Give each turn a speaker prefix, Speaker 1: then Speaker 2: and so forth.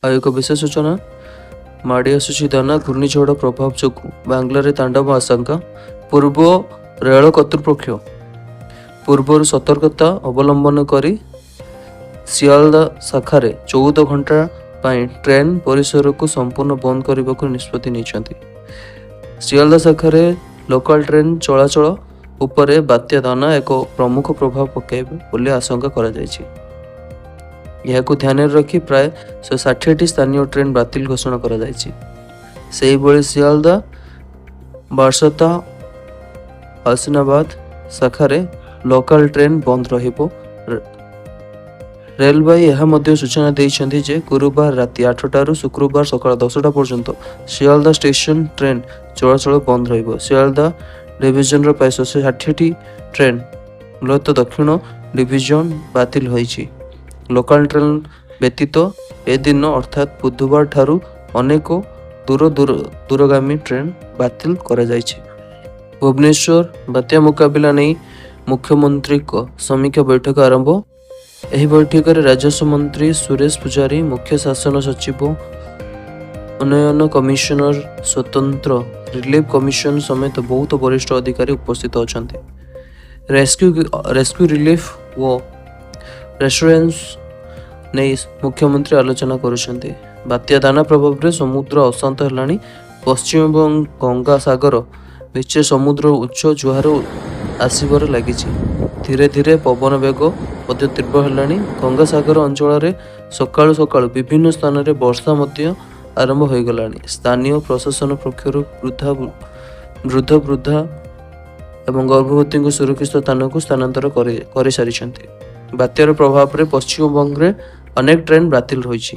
Speaker 1: ଆଉ ଏକ ବିଶେଷ ସୂଚନା, ମାଡ଼ି ଆସୁଛି ଦାନା। ଘୂର୍ଣ୍ଣିଝଡ଼ ପ୍ରଭାବ ଯୋଗୁଁ ବାଂଲାରେ ତାଣ୍ଡବ ଆଶଙ୍କା। ପୂର୍ବ ରେଳ କର୍ତ୍ତୃପକ୍ଷ ପୂର୍ବରୁ ସତର୍କତା ଅବଲମ୍ବନ କରି ସିଆଲଦା ଶାଖାରେ 14 ଘଣ୍ଟା ପାଇଁ ଟ୍ରେନ୍ ପରିସରକୁ ସମ୍ପୂର୍ଣ୍ଣ ବନ୍ଦ କରିବାକୁ ନିଷ୍ପତ୍ତି ନେଇଛନ୍ତି। ସିଆଲଦା ଶାଖାରେ ଲୋକାଲ ଟ୍ରେନ୍ ଚଳାଚଳ ଉପରେ ବାତ୍ୟା ଦାନା ଏକ ପ୍ରମୁଖ ପ୍ରଭାବ ପକାଇବ ବୋଲି ଆଶଙ୍କା କରାଯାଇଛି। ଏହାକୁ ଧ୍ୟାନରେ ରଖି ପ୍ରାୟ 160ଟି ସ୍ଥାନୀୟ ଟ୍ରେନ୍ ବାତିଲ ଘୋଷଣା କରାଯାଇଛି। ସେହିଭଳି ସିଆଲଦା ବାରସତା ହସନାବାଦ ଶାଖାରେ ଲୋକାଲ ଟ୍ରେନ୍ ବନ୍ଦ ରହିବ। ରେଳବାଇ ଏହା ମଧ୍ୟ ସୂଚନା ଦେଇଛନ୍ତି ଯେ ଗୁରୁବାର ରାତି 8ଟାରୁ ଶୁକ୍ରବାର ସକାଳ 10ଟା ପର୍ଯ୍ୟନ୍ତ ସିଆଲଦା ଷ୍ଟେସନ ଟ୍ରେନ୍ ଚଳାଚଳ ବନ୍ଦ ରହିବ। ସିଆଲଦା ଡିଭିଜନର ପ୍ରାୟ 160ଟି ଟ୍ରେନ୍ ମୂଳତଃ ଦକ୍ଷିଣ ଡିଭିଜନ ବାତିଲ ହୋଇଛି। ଲୋକାଲ ଟ୍ରେନ୍ ବ୍ୟତୀତ ଏଦିନ ଅର୍ଥାତ୍ ବୁଧବାର ଠାରୁ ଅନେକ ଦୂର ଦୂର ଦୂରଗାମୀ ଟ୍ରେନ୍ ବାତିଲ କରାଯାଇଛି। ଭୁବନେଶ୍ୱର, ବାତ୍ୟା ମୁକାବିଲା ନେଇ ମୁଖ୍ୟମନ୍ତ୍ରୀଙ୍କ ସମୀକ୍ଷା ବୈଠକ ଆରମ୍ଭ। ଏହି ବୈଠକରେ ରାଜସ୍ୱ ମନ୍ତ୍ରୀ ସୁରେଶ ପୂଜାରୀ, ମୁଖ୍ୟ ଶାସନ ସଚିବ, ଉନ୍ନୟନ କମିଶନର, ସ୍ୱତନ୍ତ୍ର ରିଲିଫ କମିଶନର ସମେତ ବହୁତ ବରିଷ୍ଠ ଅଧିକାରୀ ଉପସ୍ଥିତ ଅଛନ୍ତି। ରେସ୍କ୍ୟୁ, ରିଲିଫ ଓ ରେସ୍ପନ୍ସ ନେଇ ମୁଖ୍ୟମନ୍ତ୍ରୀ ଆଲୋଚନା କରୁଛନ୍ତି। ବାତ୍ୟା ଦାନା ପ୍ରଭାବରେ ସମୁଦ୍ର ଅଶାନ୍ତ ହେଲାଣି। ପଶ୍ଚିମବଙ୍ଗ ଗଙ୍ଗା ସାଗର ବିଚରେ ସମୁଦ୍ର ଉଚ୍ଚ ଜୁଆର ଆସିବାରେ ଲାଗିଛି। ଧୀରେ ଧୀରେ ପବନ ବେଗ ମଧ୍ୟ ତୀବ୍ର ହେଲାଣି। ଗଙ୍ଗାସାଗର ଅଞ୍ଚଳରେ ସକାଳୁ ସକାଳୁ ବିଭିନ୍ନ ସ୍ଥାନରେ ବର୍ଷା ମଧ୍ୟ ଆରମ୍ଭ ହୋଇଗଲାଣି। ସ୍ଥାନୀୟ ପ୍ରଶାସନ ପକ୍ଷରୁ ବୃଦ୍ଧ, ବୃଦ୍ଧା ଏବଂ ଗର୍ଭବତୀଙ୍କୁ ସୁରକ୍ଷିତ ସ୍ଥାନକୁ ସ୍ଥାନାନ୍ତର କରିସାରିଛନ୍ତି। ବାତ୍ୟାର ପ୍ରଭାବରେ ପଶ୍ଚିମବଙ୍ଗରେ ଅନେକ ଟ୍ରେନ୍ ବାତିଲ ହୋଇଛି।